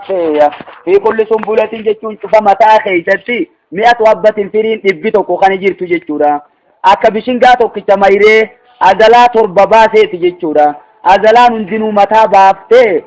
Fi kulli sumbulatin jechuun cufa mataa keessatti mi'atu habbatin firiin 100 kan jirtu jechuudha. Akka bishingaa tokkicha mayree azalaa 7 baaseeti jechuudha. Azalaan hundinuu mataa baaftee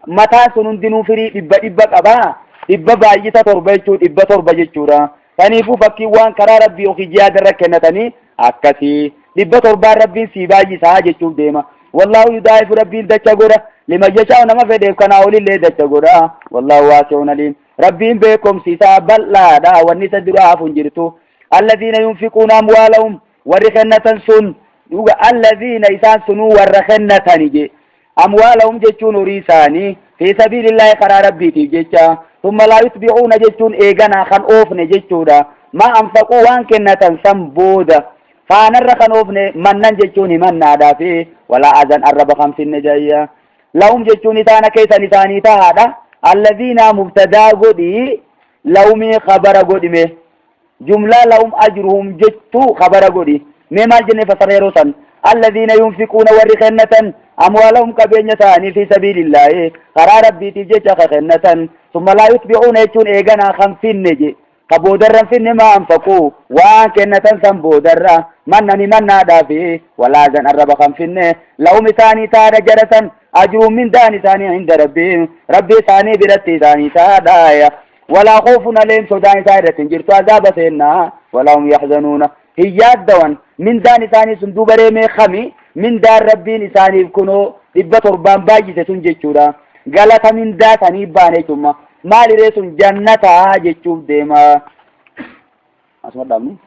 mataan sun hundinuu firii 100 qaba. 100 baay'isa 7 jechuun 700 jechuudha. Saniifuu fakkiin waan karaa rabbii yookiin jihaada irra kennatanii akkasii 700n rabbiin sii baay'isaa jechuuf deema. Wallaahu yudaa'ifu rabbiin dacha godha. Liman yashaa'u nama fedheef kanaa olillee dacha godha. Wallaahu waasi'un aliim. Rabbiin beekumsi isaa bal'aadha. Wanni isa dura hafu hin jirtu. Alladhiina yunfiquuna amwaalahum warri kennatan sun dhuga alladhiina isaan sunuu warra kennatani je. Amwaalahum jechuun horii isaanii fi sabiilillaahi karaa rabbiitiif jecha. Thumma laa yutbi'uuna jechuun eeganaa kan oofne jechuudha. Ma anfaquu waan kennatan san booda faanarra kan oofne mannan jechuun himannaadhaa fi walaa azan arraba kan finne jayya. Lahum jechuun isaan akka isan isaanii tahaadha. Alladhiina mubtadaa godhi lahumii khabara godhime. Jumlaa lahum ajruhum jettu khabara godhi. Mee maal jennee fasara yeroo san? Alladhiina yunfiquuna warri kennatan amwaalahum qabeenya isaanii fi sabiilillaahi karaa rabbiitiif jecha ka kennatan. Summa laa yutbi'uuna jechuun eeganaa kan finne je. Ka boodarra hin finne maa anfaquu waan kennatan san boodarra mannan himannaadhaa fi walaazan arraba kan finne lahum isaanii taadha jara san ajruun mindaan isaanii inda rabbiin rabbii isaanii biratti isaanii taadha. Walaa khoofun alayhim sodaan isaa irratti hin jirtu azaaba seennaa walaa hum yahzanuuna hin yaaddawan mindaan isaanii sun duuba reemee kami mindaan rabbiin isaaniif kunoo 700n baay'ise sun jechuudha galata mindaa sanii baane jechuudha maaliree sun jannataa jechuuf deema asuma dhaabnu.